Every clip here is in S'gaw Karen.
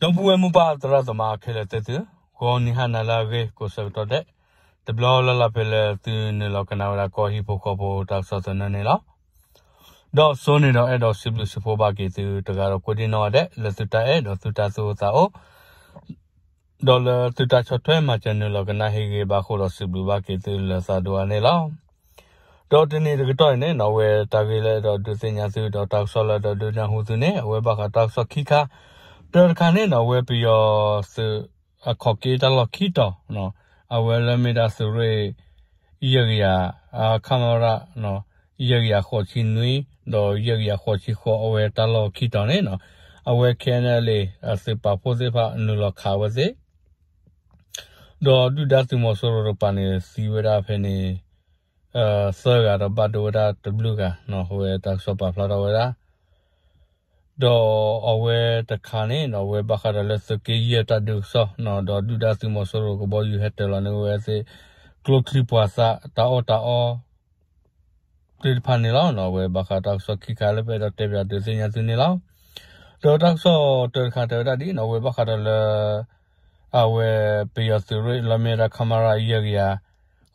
ဒီပုၢ်ဝဲၢ်မိၢ်ပၢ်သရၣ်သမါခဲလၢာ်သ့ၣ်သု, ဂီၤနံၤဟါနၤလၢအဂ့ၤ ကိးဆၢကတီၢ်ဒဲး တဘျီလၢ်လၢ်ဖဲလၢသုနုာ်လီၤကနၣ်ဝဲဒၣ်ကီၢ်ဟံၣ်ဖိဃီဖိတၢ်ကစီၣ်သနၢၣ်န့ၣ်လီၤ. ဒီးစိန့ၣ်ဒီးအဲၣ်ဒိးစံးဘျုးစံးဖှိၣ်ဘၣ်က့ၤသုတဂၤဒီးကိးဒံနီၢ်ဂၤဒဲး လၢသုတၢ်အဲၣ်ဒီးသုတၢ်သူၣ်အိၣ်သးအိၣ် ဒီးလၢသုတၢ်ဆီၣ်ထွဲမၤစၢၤနုာ်လီၤကနၣ်ဟ့ၣ်ဂ့ၤဘၣ်ဃိဒီးစံးဘျုးဘၣ်က့ၤသုလၢသးဒိၣ်အါန့ၣ်လီၤ. ဒီးတနံၤတကတီၢ်အံၤန့ၣ်နီၢ် အဝဲတၢ်ဂ့ၢ်လၢအဲၣ်ဒိးဒုးသ့ၣ်ညါသုဒီးတၢ်ကစီၣ်လၢအဲၣ်ဒိးဒုးနၢ်ဟူသုန့ၣ် အဝဲဘၣ်ဃးတၢ်ကစီၣ်ခံခါ, တၢတခါန့ၣ်နီၢ် အဝဲပယီၤသုးအခီၣ်က့တၢ်လီၢ်ခံတီၤ အဝဲလၢမ့ၢ်ဒၣ်သုးရ့ၣ် ယဲၢ်ကယၤ ခမရ ယဲၢ်ကယၤဃိးဆံနွံ ဒီးယဲၢ်ကယၤဃိးဆံဃိး အဝဲတၢ်လီၢ်ခံတီၤန့ၣ်နီၢ် အဝဲ ခဲအံၤန့ၣ်လံ သုးပာ်ဖှိၣ်သ့ၣ်တဖၣ်နုာ်လီၤခးဝဲသ့ၣ် ဒီးဒုၣ်ဒါသုးမီၤစိရိၤတကပၤန့ၣ် သံဝဲဒၣ်ဖဲန့ၣ် သၢဂၤဒီးဘၣ်ဒိဝဲဒၣ်တဘျုးဂၤ အဝဲတၢ်ကစီၣ်ပာ်ဖျါထီၣ်ဝဲဒၣ် ဒီးအဝဲတခါန့ၣ်နီၢ် အဝဲဘၣ်ဃးဒီးလၢသုးက့ယဲၢ်တၢ်ဒုးကစီၣ် ဒီးဒုၣ်ဒါသုးမီၤစိရိၤကဘီယူၤဟဲတၢၤလီၤန့ၢ်ဝဲသ့ၣ် ကျိချံပှၤသးတၢ်အီၣ်တၢ်အီ သ့ၣ်တဖၣ်န့ၣ်လီၤ. အဝဲဘၣ်ဃးတၢ်ကစီၣ်ခံခါလၢပအဲၣ်ဒိးတဲပၠးဒုးသ့ၣ်ညါသုန့ၣ်လီၤ. ဒီးတၢ်ကစီၣ်တၢတခါတဲဝဲဒၣ်ဒ်နီၢ် အဝဲဘၣ်ဃးဒီးလၢ အဝဲပယီၤသုးရ့ၣ်လၢမ့ၢ်ဒၣ် ခမရ ယဲၢ်ကယၤ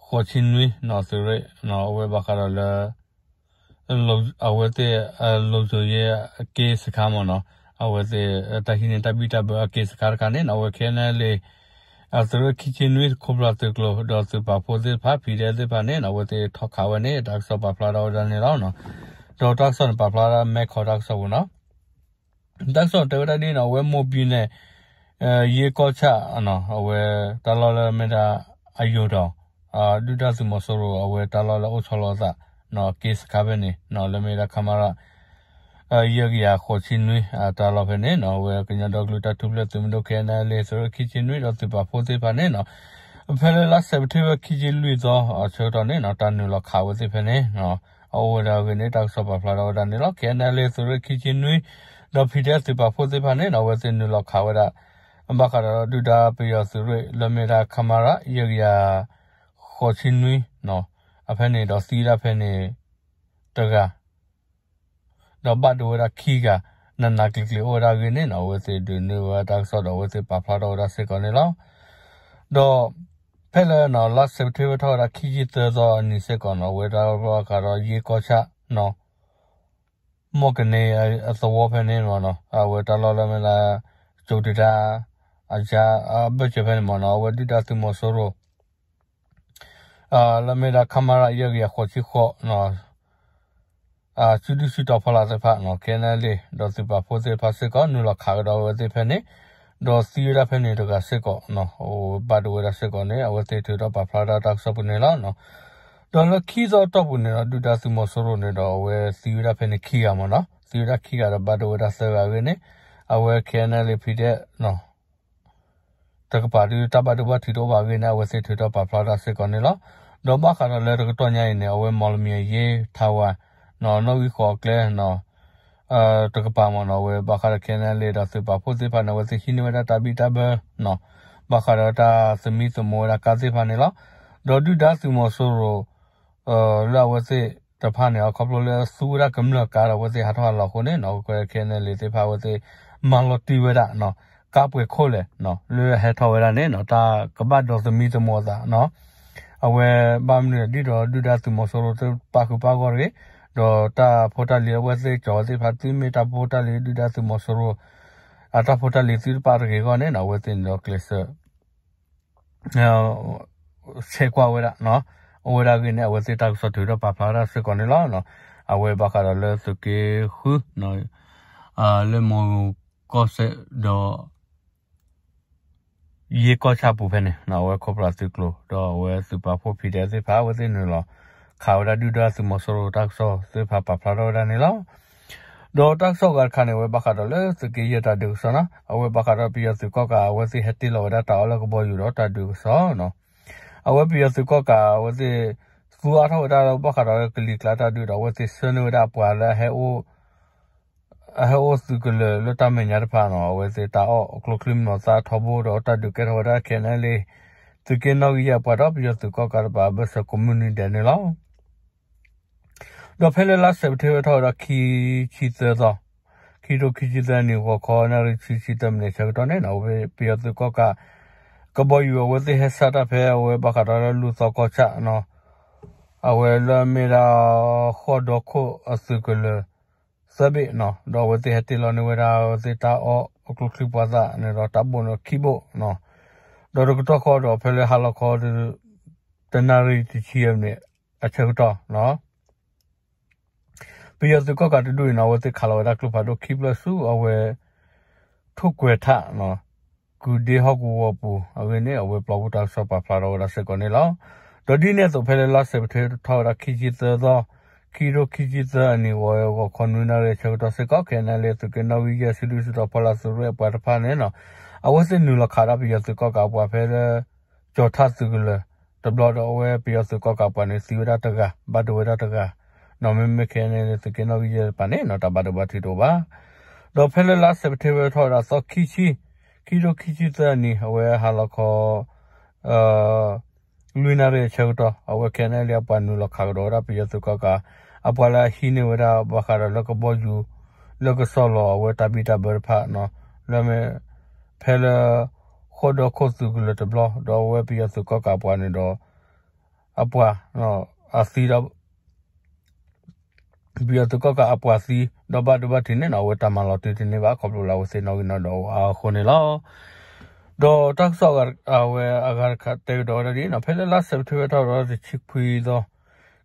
ဃိးဆံနွံ သုးရ့ၣ် အဝဲဘၣ်ဃးဒီးလၢ အဝဲသ့ၣ် လုံခြုံရေးအက့စခါမ့ၢ်နီၢ် အဝဲသ့ၣ် တၢ်ဟံးန့ၢ်တၢ်ဘံၣ်တၢ်ဘၢအက့စခါတခါန့ၣ်နီၢ် အဝဲ ခဲအံၤန့ၣ်လံ အသုးရ့ၣ်ခံဆံနွံ ခိၣ်ဖျိသုးကျိၤ ဒီးသုးပာ်ဖှိၣ်သ့ၣ်တဖၣ် ဖံးဒဲးသ့ၣ်တဖၣ်န့ၣ်နီၢ် အဝဲသ့ၣ်ထီၣ်ခးဝဲန့ၣ် တၢ်ကစီၣ်ပာ်ဖျါထီၣ်ဝဲဒၣ်န့ၣ်လီၤ. ဒီးတၢ်ကစီၣ်န့ၣ်ပာ်ဖျါဒၣ်မဲခီတၢ်ကစီၣ်ပူၤနီၢ် တၢ်ကစီၣ်တဲဝဲဒၣ်ဒ်နီၢ် အဝဲမိၢ်ဘံန့ၣ် ယ့ကီၢ်ဆၣ် အဝဲတၢ်လီၢ်လၢမ့ၢ်ဒၣ်အယိၤဒီး ဒုၣ်ဒါသုးမီၤစိရိၤ အဝဲတၢ်လီၢ်လၢအိၣ်ဆီလီၤအသး က့စခါဖဲန့ၣ် လၢမ့ၢ်ဒၣ် ခမရ ယဲၢ်ကယၤဃိးဆံနွံ တၢ်လီၢ်ဖဲန့ၣ်နီၢ် အဝဲကညီဒီကလုာ်တၢ်ထူၣ်ဖျဲးသုးမုၢ်ဒိၣ် ခဲအံၤန့ၣ်လံ သုးရ့ၣ်ခံဆံနွံ ဒီးသုးပာ်ဖှိၣ်သ့ၣ်တဖၣ်န့ၣ်နီၢ် ဖဲလၢလါစဲးပထ့ဘၢၣ်ခံဆံလွံၢ်သီ အဆၢကတီၢ်န့ၣ်နီၢ် တၢ်နုာ်လီၤခးဝဲသ့ၣ်ဖဲန့ၣ် အအိၣ်ဝဲဒၣ်အဂ့ၢ်န့ၣ် တၢ်ကစီၣ်ပာ်ဖျါထီၣ်ဝဲဒၣ်န့ၣ်လီၤ. ခဲအံၤန့ၣ်လံ သုးရ့ၣ်ခံဆံနွံ ဒီးဖံးဒဲးသုးပာ်ဖှိၣ်သ့ၣ်တဖၣ်န့ၣ်နီၢ် အဝဲသ့ၣ်နုာ်လီၤခးဝဲဒၣ် ဘၣ်ဃးဒီးဒုၣ်ဒါပယီၤသုးရ့ၣ်လၢမ့ၢ်ဒၣ် ခမရ ယဲၢ်ကယၤဃိးဆံနွံ အဖဲန့ၣ်ဒီးသံဝဲဒၣ်ဖဲန့ၣ် တဂၤ ဒီးဘၣ်ဒိဝဲဒၣ်ခံဂၤ နးနးကျံၤကျံၤအိၣ်ဝဲဒၣ်အဂ့ၢ်န့ၣ်နီၢ် အဝဲသ့ၣ်ဒုးနုာ်ဝဲတၢ်ကစီၣ်ဒီးအဝဲသ့ၣ်ပာ်ဖျါထီၣ်ဝဲဒၣ်စ့ၢ်ကီးန့ၣ်လီၤ. ဒီး ဖဲလၢနီၢ် လါစဲးပထ့ဘၢၣ်ထီၣ်ဝဲဒၣ်ခံဆံသၢသီအနံၤစ့ၢ်ကီးနီၢ် အဝဲဒၣ်ဘၣ်ဃးဒီးယ့ကီၢ်ဆၣ်နီၢ် မီၢ်ကန့အသဝီဖဲန့ၣ်မ့ၢ်နီၢ် အဝဲတၢ်လီၢ်လၢမ့ၢ်လၢ ကၠိတဒါ အယါအဘၢၣ်စၢၤဖဲန့ၣ်မ့ၢ်နီၢ် အဝဲဒုၣ်ဒါသုးမီၤစိရိၤ လၢမ့ၢ်ဒၣ် ခမရ ယဲၢ်ကယၤဃိးဆံဃိး စုဒုၣ်စုတီၤဖီလာ်သ့ၣ်တဖၣ်နီၢ် ခဲအံၤန့ၣ်လံ ဒီးသုးပာ်ဖှိၣ်သ့ၣ်တဖၣ်စ့ၢ်ကီး နုာ်လီၤခးကဒီးဝဲသ့ၣ်ဖဲန့ၣ် ဒီးသံဝဲဒၣ်ဖဲန့ၣ်တဂၤစ့ၢ်ကီး ဘၣ်ဒိဝဲဒၣ်စ့ၢ်ကီးန့ၣ် အဝဲသ့ၣ်ထုးထီၣ်ပာ်ဖျါဒၣ်တၢ်ကစီၣ်ပူၤန့ၣ်လီၤ. ဒီးလၢခံသီအတီၢ်ပူၤန့ၣ်ဒီး ဒုၣ်ဒါသုးမီၤစိရိၤန့ၣ်ဒီး အဝဲသံဝဲဒၣ်ဖဲန့ၣ်ခံဂၤမ့ၢ်နီၢ် သံဝဲဒၣ်ခံဂၤဒီးဘၣ်ဒိဝဲဒၣ်သၢဂၤအဂ့ၢ်န့ၣ် အဝဲ ခဲအံၤန့ၣ်လံ ဖံးဒဲး တကပၤဒုးတၢ်ဘၣ်ဒိဘၣ်ထံးတအိၣ်ဘၣ်အဂ့ၢ်န့ၣ် အဝဲသ့ၣ်ထုးထီၣ်ပာ်ဖျါဒၣ်စ့ၢ်ကီးန့ၣ်လီၤ. ဒီးဘၣ်ဃးဒီးလၢတကတီၢ်ညါအံၤန့ၣ် အဝဲမီၣ်လမံၤအယ့ ထးဝၤ နီၢ်ဂံၢ်ဃီၤအကျဲ တကပၤမ့ၢ်နီၢ် အဝဲဘၣ်ဃးဒီး ခဲအံၤန့ၣ်လံ ဒီးသုးပာ်ဖှိၣ်သ့ၣ်တဖၣ်န့ၣ် အဝဲသ့ၣ်ဟံးန့ၢ်ဝဲဒၣ်တၢ်ဘံၣ်တၢ်ဘၢ ဘၣ်ဃးဒီးတၢ်သမံသမိးဝဲဒၣ်ကါသ့ၣ်တဖၣ်န့ၣ်လီၤ. ဒီးဒုၣ်ဒါသုးမီၤစိရိၤ လၢအဝဲသ့ၣ်တဖၣ်န့ၣ် အခီဖျိလၢသူဝဲဒၣ်ကမျၢၢ်ကါဒီး အဝဲသ့ၣ်ဟးထီၣ်ဟးလီၤအဃိန့ၣ်နီၢ် ခဲအံၤန့ၣ်လံသ့ၣ်တဖၣ် အဝဲသ့ၣ်မၤလီၤတံၢ်ဝဲဒၣ် ကါပှဲၤခိၣ်လဲၣ် လၢဟဲထီၣ်ဝဲဒၣ်န့ၣ်နီၢ် တၢ်ကဘၣ်ဒိးသမံသမိးအသး အဝဲဘၣ်မနုၤဒ်ဒီးဒုၣ်ဒါသုးမီၤစိရိၤသ့ၣ်ပာ်ဃုာ်ပာ်ဂီၢ်တဂ့ၤ, ဒီးတၢ်ဖိတၢ်လံၤအဝဲသ့ၣ်ကၠီၤဝဲသ့ၣ်တဖၣ် သုမ့ၢ်တၢ်ဖိတၢ်လံၤဒုၣ်ဒါသုးမီၤစိရိၤ အတၢ်ဖိတၢ်လံၤသုတပာ်တဂ့ၤအဂီၢ်န့ၣ်နီၢ် အဝဲသ့ၣ်န့ၣ်ဒီးကျဲးစၢး ဆဲးကွၢ်ဝဲဒၣ် အိၣ်ဝဲဒၣ်အဂ့ၢ်န့ၣ် အဝဲသ့ၣ်တၢ်ကစီၣ်ထုးထီၣ်ပာ်ဖျါဝဲဒၣ်စ့ၢ်ကီးန့ၣ်လီၤ. အဝဲဘၣ်ဃးဒီးလၢသုးက့ဃု လၢမီၢ်ကီၢ်စဲၣ်ဒီး ယ့ကီၢ်ဆၣ်ပူၤဖဲန့ၣ် အဝဲခိၣ်ဖျိသုးကျိၤ ဒီးအဝဲသုးပာ်ဖှိၣ်ဖံးဒဲးသ့ၣ်တဖၣ် အဝဲသ့ၣ်နုာ်လီၤခးဝဲဒၣ်ဒုၣ်ဒါသုးမီၤစိရိၤတၢ်ကစီၣ်သ့ၣ်တဖၣ်ပာ်ဖျါထီၣ်ဝဲဒၣ်န့ၣ်လီၤ. ဒီးတၢ်ကစီၣ်အဂၤတခါန့ၣ် အဝဲဘၣ်ဃးဒီးလၢသုးက့ယဲၢ်တၢ်ဒုးကစီၣ်နီၢ် အဝဲဘၣ်ဃးဒီးပယီၤသုးကီၣ်ကး အဝဲသ့ၣ်ဟဲတ့ၢ်လီၤဝဲဒၣ်တၢ်အီၣ်လၢကဘီယူၤဒီးတၢ်ဒုးကစီၣ်နီၢ် အဝဲပယီၤသုးကီၣ်ကး အဝဲသ့ၣ်သူအါထီၣ်ဝဲဒၣ်လၢဘၣ်ဃးဒီးကလံၤကျါတၢ်ဒုးဒီး အဝဲသ့ၣ်ဆှၢန့ၢ်ဝဲဒၣ်အပှၤလၢ အဟဲအိၣ်သုးကလၢၤလၢတၢ်မဲာ်ညါတဖၣ်နီၢ် အဝဲသ့ၣ်တၢ်အီၣ်ကျိချံမျိာ်သၣ်ထီဘိဒီးတၢ်ဒုးကဲထီၣ်ဝဲဒၣ် ခဲအံၤန့ၣ်လံ သုးက့နီၣ်ဂံၢ်ယဲၢ်ပှၤဒီးပယီၤသုးကီၣ်ကးတပၤ ဘၢၣ်စၢၤကိးမုၢ်နံၤဒဲးန့ၣ်လီၤ. ဒီးဖဲလၢလါစဲးပထ့ဘၢၣ်ထီၣ်ဝဲဒၣ်ခံဆံသၢသီ ခံထိခံဆံသၢနံၣ် ဂီၤခီနၣ်ရံၣ်ဆံဆံသၢမံးနံးဆၢကတီၢ်န့ၣ်နီၤ အဝဲပယီၤသုးကီၣ်ကး ကဘီယူၤအဝဲသ့ၣ်ဟဲဆှၢတၢ်ဖဲအဝဲဘၣ်ဃးဒီးလၢလူၢ်သီကီၢ်ဆၣ်နီၤ အဝဲလၢအမ့ၢ်ဒၣ် ဃိၣ်ဒီခိၣ်အသုးကလၢၤ သၢဘ့ၣ်နီၤ ဒီးအဝဲသ့ၣ်ဟဲတ့ၢ်လီၤန့ၢ်ဝဲဒၣ်အဝဲသ့ၣ်တၢ်အီၣ်အကျိချံပှၤသၣ်န့ၣ်ဒီးတၢ်ဘိၣ်န့ၣ်ခံဘိၣ်နီၤ ဒီးတကတီၢ်ဃီဒီးဖဲလၢဟါလီၤခီ တနၣ်ရံၣ်တဆံမံးနံးအဆၢကတီၢ်နီၤ ပယီၤသုးကီၣ်ကးတဒူၣ်အံၤနီၤ အဝဲသ့ၣ်ခးလီၤဝဲဒၣ်ကျိဖးဒိၣ်ခံဖျၢၣ်ဆူအဝဲ ထိၣ်ကွဲၤထးနီၤ ကုၢ်ဒ့ဟီၣ်ကဝီၤပူၤအဂ့ၢ်န့ၣ် အဝဲပျီပူၤတၢ်ကစီၣ်ပာ်ဖျါထီၣ်ဝဲဒၣ်စ့ၢ်ကီးန့ၣ်လီၤ. ဒီးဒ်န့ၣ်အသိးဖဲလၢလါစဲးပထ့ဘၢၣ် ထီၣ်ဝဲဒၣ်ခံဆံသၢသီ ခံထိခံဆံသၢအနံၣ် ဂီၤခီနွံနၣ်ရံၣ်အဆၢကတီၢ်စ့ၢ်ကီး ခဲအံၤန့ၣ်လၢသုးက့နီၣ်ဂံၢ်ယဲၢ် စုဒုၣ်စုတီၤဖီလာ်သုးရ့ၣ်အပှၤတဖၣ်န့ၣ်နီၤ အဝဲသ့ၣ်နုာ်လီၤခးဒၣ်ပယီၤသုးကီၣ်ကးအပှၤဖဲလၢ ကၠီၤထၣ်သုးကလၢၤတဘျီဒီးအဝဲပယီၤသုးကီၣ်ကးအပှၤန့ၣ် သံဝဲဒၣ်တဂၤ ဘၣ်ဒိဝဲဒၣ်တဂၤ နီၤ မ့မ့ၢ်ခဲအံၤန့ၣ်လၢသုးက့နီၣ်ဂံၢ်ယဲၢ်တပၤန့ၣ်နီၤ တၢ်ဘၣ်ဒိဘၣ်ထံးတအိၣ်ဘၣ်. ဒီးဖဲလၢလါစဲးပထ့ဘၢၣ်ထီၣ်ဝဲဒၣ်သီခံဆံ ခံထိခံဆံသၢအနံၣ် အဝဲဟါလီၤခီ လွံၢ်နၣ်ရံၣ်အဆၢကတီၢ် အဝဲခဲအံၤန့ၣ်လၢ အပှၤနုာ်လီၤခးကဒီးဝဲဒၣ်ပယီၤသုးကီၣ်ကး အပှၤလၢအဟံးန့ၢ်ဝဲဒၣ်ဘၣ်ဃးဒီးလၢကဘီယူၤ လၢကဆီၣ်လီၤအဝဲတၢ်ဘံၣ်တၢ်ဘၢတဖၣ်နီၤ လၢမ့ၢ် ဖဲလၢ ဃိၣ်ဒီခိၣ်သုးကလၢၤတဘျီ ဒီးအဝဲပယီၤသုးကီၣ်ကးအပှၤန့ၣ်ဒီး အပှၤ အသံဒီး ပယီၤသုးကီၣ်ကးအပှၤသံ ဒီးဘၣ်ဒိဘၣ်ထံးန့ၣ်နီၤ အဝဲတၢ်မၤလီၤတံၢ်တန့ၢ်ဘၣ် ခီဖျိလၢအဝဲသ့ၣ်နီၣ်ဂံၢ်နီၣ်ဒွးအဃိန့ၣ်လီၤ. ဒီးတၢ်ကစီၣ်အဝဲအဂၤတခါတဲကဒီးဝဲဒၣ်ဒ်နီၤ ဖဲလၢလါစဲးပထ့ဘၢၣ်ထီၣ်ဝဲဒၣ်တဆံခွံသီ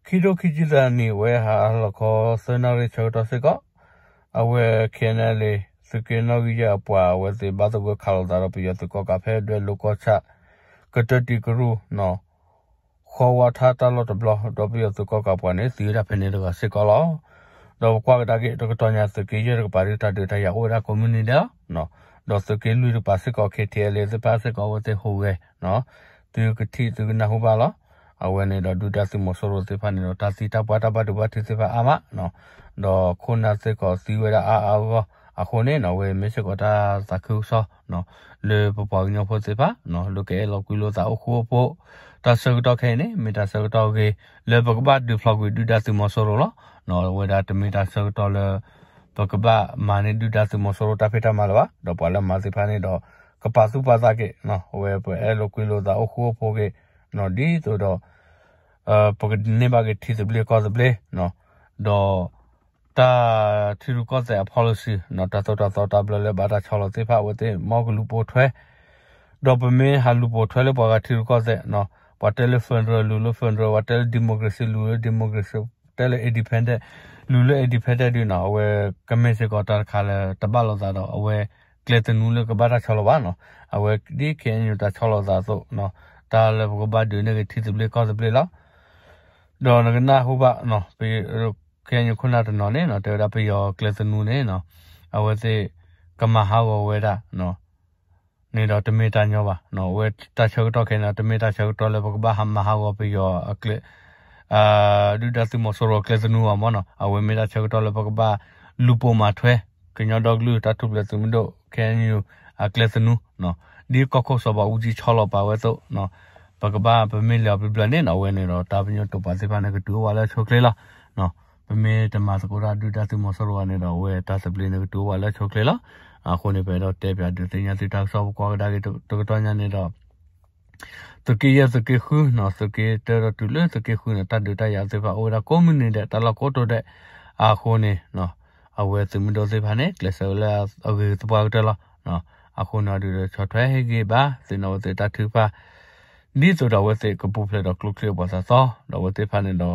ခံထိခံဆံသၢနံၣ် အဝဲဟါလီၤခီသၢနၣ်ရံၣ်ဆၢကတီၢ်စ့ၢ်ကီး အဝဲ ခဲအံၤန့ၣ်လၢ သုးက့နီၣ်ဂံၢ်ယဲၢ်အပှၤ အဝဲသ့ၣ်ဘၣ်သဂၢၢ်ခးလိာ်သးဒီးပယီၤသုးကီၣ်ကးဖဲ ဒွဲၣ်လိၤကီၢ်ဆၣ် ကတၢၢ်တံၤကရူၢ်နီၤ ဃီဝါထါတၢ်လီၢ်တဘျီ ဒီးပယီၤသုးကီၣ်ကးပှၤန့ၣ် သံဝဲဒၣ်ဖဲန့ၣ်တဂၤစ့ၢ်ကီးလီၤ. ဒီးပကွၢ်ကဒါက့ၤ တကတီၢ်ညါ သုးက့ယဲၢ်တကပၤဒုး တၢ်ဒုးတၢ်ယၤအိၣ်ဝဲဒၣ်ကိးမုၢ်နံၤဒဲးလီၤ. ဒီးသုးက့လွံၢ်တကပၤစ့ၢ်ကီး ခ့ထံအလဲသ့ၣ်တဖၣ်စ့ၢ်ကီး အဝဲသ့ၣ်ဟူးဂဲၤ သုကထံၣ်သုကနၢ်ဟူဘၣ်လီၤ. အဝဲန့ၣ်ဒီးဒုၣ်ဒါသုးမီၤစိရိၤသ့ၣ်တဖၣ်န့ၣ်ဒီး တၢ်သံတၢ်ပှၢ်တၢ်ဘၣ်ဒိဘၣ်ထံးသ့ၣ်တဖၣ်အါမး ဒီးခိၣ်နၢ်စ့ၢ်ကီးသံဝဲဒၣ်အါအါဂီၢ်ဂီၢ် အဃိန့ၣ်နီၤ အဝဲမ့ၢ်စ့ၢ်ကီးတၢ်သးခုကစီၣ် လၢပပှၤကညီဖိသ့ၣ်တဖၣ် လၢကအဲၣ်လီၤကွံလိာ်သးအိၣ်ဃူအိၣ်ဖိး တၢ်ဆၢကတီၢ်ခဲအံၤန့ၣ် မ့ၢ်တၢ်ဆၢကတီၢ်ဂ့ၤ လၢပကဘၣ်ဒုးဖျိးကွံာ်ဒုၣ်ဒါသုးမီၤစိရိၤလီၤ. အဝဲဒၣ်တမ့ၢ်တၢ်ဆၢကတီၢ်လၢ ပကဘၣ်မၤန့ၢ်ဒုၣ်ဒါသုးမီၤစိရိၤတၢ်ဖံးတၢ်မၤလၢၤဘၣ်. ဒီးပှၤလၢမၤသ့ၣ်တဖၣ်န့ၣ်ဒီး ကပာ်သူၣ်ပာ်သးက့ၤ အဝဲပအဲၣ်လိာ်ကွံလိာ်သးအိၣ်ဃူအိၣ်ဖိးက့ၤ ဒ်သိးဒီး ပကန့ၢ်ဘၣ်က့ၤထံသဘျ့ကီၢ်သဘျ့ ဒီး တၢ်ထံရူၢ်ကီၢ်သဲးအ policy တၢ်သိၣ်တၢ်သီတၢ်ဘျၢလၢဘၣ်တၢ်ဆီလီၤသ့ၣ်တဖၣ် အဝဲသ့ၣ်မ်ကလူၤပိာ်ထွဲ ဒီးပမ့ၢ်ဟးလူၤပိာ်ထွဲလၢပှၤဂၤထံရူၢ်ကီၢ်သဲး ပှၤတဲလၢ federal လူၤလၢ federal ပှၤတဲလၢ democracy လူၤလၢ democracy တဲလၢ independent လူၤလၢ independent ဒုးနီၤ အဝဲကမ့ၢ်စ့ၢ်ကီးတၢ်တခါလၢတဘၣ်လိာ်သးဒီး အဝဲကျဲသနူလၢကဘၣ်တၢ်ဆီလီၤဘၣ်နီၤ အဝဲဒ် ခဲအံၤ တၢ်ဆီလီၤသးအသိး တၢ်လၢပကဘၣ်ဒုးန့ၢ်က့ၤထံသဘျ့ကီၢ်သဘျ့လီၤ. ဒီးနကနၢ်ဟူဘၣ် ခဲအံၤခိၣ်နၢ်တနီၤန့ၣ် တဲဝဲဒၣ်ပယီၤကျဲသနူန့ၣ် အဝဲသ့ၣ်ကမၤဟးဂီၤဝဲဒၣ် န့ၣ်ဒီးတမ့ၢ်တၢ်ညီဘၣ်. အဝဲတၢ်ဆၢကတီၢ်ခဲအံၤန့ၣ် တမ့ၢ်တၢ်ဆၢကတီၢ်လၢပကဘၣ်ဟးမၤဟးဂီၤပယီၤအကျဲ ဒုၣ်ဒါသုးမီၤစိရိၤအကျဲသနူဘၣ်မ့ၢ်နီၤ အဝဲမ့ၢ်တၢ်ဆၢကတီၢ်လၢပကဘၣ်လူၤပိာ်မၤထွဲ ကညီဒီကလုာ်တၢ်ထူၣ်ဖျဲးသုးမုၢ်ဒိၣ် ခဲအံၤ အကျဲသနူ ဒ်ကီၢ်ခိၣ်စီၤဘးအူကၠံဆီလီၤပာ်ဝဲအသိး ပကဘၣ်ပမ့ၢ်လဲၤအီၤဘျီဘျီန့ၣ်နီၤ အဝဲန့ၣ်ဒီး တၢ်ပညိၣ်တိာ်ပာ်သ့ၣ်တဖၣ်န့ၣ် ကတုၤအိၣ်ဝဲလၢအဆိအချ့လီၤ. ပမ့ၢ်တမၤသကိးတၢ်ဒုၣ်ဒါသုးမီၤစိရိၤဘၣ်န့ၣ်ဒီး အဝဲတၢ်သဘျ့န့ၣ်ကတုၤအိၣ်ဝဲလၢအဆိအချ့လီၤ. အဃိန့ၣ် ပအဲၣ်ဒိးတဲပၠးဒုးသ့ၣ်ညါသုတၢ်ကစီၣ် ပကွၢ်ကဒါက့ၤတကတီၢ်ညါန့ၣ်ဒီး သုးက့ယဲၢ်သုးက့ဃုနီၤ သုးက့တၢဒီးတုၤလၢသုးက့ဃုန့ၣ် တၢ်ဒုးတၢ်ယၤသ့ၣ်တဖၣ်အိၣ်ဝဲဒၣ်ကိးမုၢ်နံၤဒဲး တၢ်လီၢ်ကိးတိၤဒဲး အဃိန့ၣ် အဝဲသုးမုၢ်ဒိၣ်သ့ၣ်တဖၣ်န့ၣ် ကျဲးစၢးဝဲလၢအဂ့ၤသပှၢ်ကတၢၢ်လီၤ. အဃိန့ၣ် အဒုးဒီးဆီၣ်ထွဲဟ့ၣ်ဂံၢ်ဘါ သ့ၣ်နီၣ်ဝဲသ့ၣ်တၢ်ထုကဖၣ် ဒ်သိးဒီးအဝဲသ့ၣ်ကပူၤဖျဲးဒီးကျိချံအပှၤသးသီ ဒီးအဝဲသ့ၣ်တဖၣ်န့ၣ်ဒီး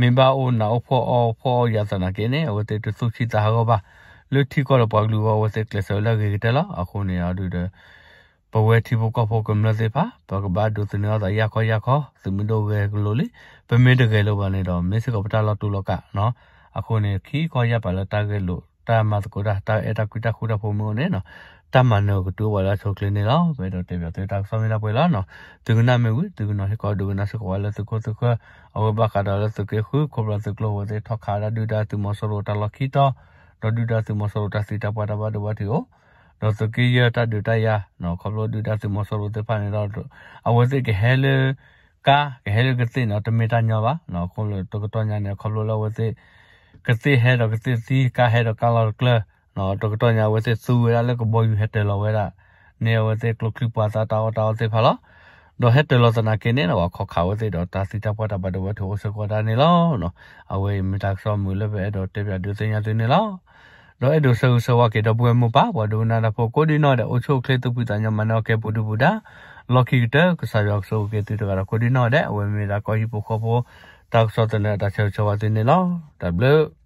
မ့ၢ်ဘၣ်အိၣ်နးအိၣ်ဖှီၣ်အီၣ်ဖှီၣ်အီၣ်ယာ်သနာ်က့န့ၣ် အဝဲသ့ၣ်တသူၣ်ဆံးသးဟးဂီၤဘၣ်. လၢထံကီၢ်ဒီးပှၤကလုာ်အဂီၢ် အဝဲသ့ၣ်ကျဲးစၢးဝဲလၢအဂ့ၤကတၢၢ်လီၤ. အဃိန့ၣ် အဒုးဒီး ပဝဲထံဖိကီၢ်ဖိကမျၢၢ်သ့ၣ်တဖၣ် ပကဘၣ်ဒိးသန့ၤအသးယၢ်ခီယၢ်ခီ သုးမုၢ်ဒိၣ်ဂဲၤကလိာ်လံ. ပမ့ၢ်တဂဲၤလိာ်ဘၣ်န့ၣ်ဒီး မ့ၢ်စ့ၢ်ကီးပတၢ်လီၤတူာ်လီၤကာ်နီၤ. အဃိန့ၣ် ခံခီယၢ်ပာ်လၢတၢ်ဂဲၤလိာ် တၢ်မၤသကိးတၢ် တၢ်အဲၣ်တၢ်ကွံတၢ်ဃူတၢ်ဖိးမ့ၢ်အိၣ်န့ၣ်နီၤ တၢ်မၤနၢၤကတုၤအိၣ်ဝဲလၢအဆိအချ့န့ၣ်လီၤ. ပအဲၣ်ဒိးတဲပၠးသုတၢ်ကစီၣ်မ့ၢ်ဒၣ်ပှဲၤလီၤနီၤ. သုကနၣ်မ့ၢ်ဝံၤ သုကနီၤဟ့ၣ်ခီဒုးကနၣ်စ့ၢ်ကီးဝဲလၢသုခိၣ်သုဃၢၤ အဝဲဘၣ်ဃးဒီးလၢသုးက့ဃု ခီဖျိသုးကျိၤအဝဲသ့ၣ်ထီၣ်ခးဝဲဒၣ်ဒုၣ်ဒါသုးမီၤစိရိၤတၢ်လီၢ်ခံတီၤ ဒီးဒုၣ်ဒါသုးမီၤစိရိၤတၢ်သံတၢ်ပှၢ်တၢ်ဘၣ်ဒိဘၣ်ထံးအိၣ် ဒီးသုးက့ယဲၢ်တၢ်ဒုးတၢ်ယၤ ခီဖျိဒုၣ်ဒါသုးမီၤစိရိၤသ့ၣ်တဖၣ်န့ၣ်ဒီး အဝဲသ့ၣ်ကဟဲလၢ ကါ ကဟဲလၢကသ့ၣ်န့ၣ် တမ့ၢ်တၢ်ညီဘၣ်. အဃိလၢတကတီၢ်ညါန့ၣ် ခီဖျိလၢအဝဲသ့ၣ် ကသ့ၣ်ဟဲဒီးကသ့ၣ်သံ ကါဟဲဒီးကါလီၤတကျၢၢ် တကတီၢ်ညါအဝဲသ့ၣ်သူဝဲဒၣ်လၢကဘီယူၤဟဲတၢၤလီၤဝဲဒၣ် န့ၢ်အဝဲသ့ၣ်ကျိချံမျိာ်သၣ်တၢ်အီၣ်တၢ်အီသ့ၣ်တဖၣ်လီၤ. ဒီးဟဲတၢၤလီၤသနာ်က့န့ၣ် ပှၤခီၣ်ခးဝဲသ့ၣ်ဒီးတၢ်သံတၢ်ပှၢ်တၢ်ဘၣ်ဒိဝဲထိၣ်အိၣ်စ့ၢ်ကီးဒၣ်န့ၣ်လီၤ. အဝဲအံၤမ့ၢ်တၢ်ကစီၣ်မုာ်လၢပအဲၣ်ဒိးတဲပၠးဒုးသ့ၣ်ညါသုန့ၣ်လီၤ. ဒီးအဲၣ်ဒိးဆၢဂ့ၤဆၢဝါက့ၤဒီပုၢ်ဝဲၢ်မိၢ်ပၢ် ပှၤဒိကနၣ်တၢ်ဖိကိးဒံနီၢ်ဒဲး အိၣ်ဆူၣ်အိၣ်ချ့သူၣ်ဖှံသးညီမၤနၢၤအီၤကဲပူၤဒုပူၤဒါ လီၢ်ခံကတၢၢ် ကစၢ်ယွၤကဆိၣ်ဂ့ၤက့ၤသုတဂၤဒီးကိးဒံနီၢ်ဒဲး အဝဲမ့ၢ်ဒၣ်ကီၢ်ဟံၣ်ဖိဃီဖိ တၢ်ကစီၣ်သနၢၣ်အတၢ်ဆၢဂ့ၤဆၢဝါသုန့ၣ်လီၤ. တၢ်ဘျုး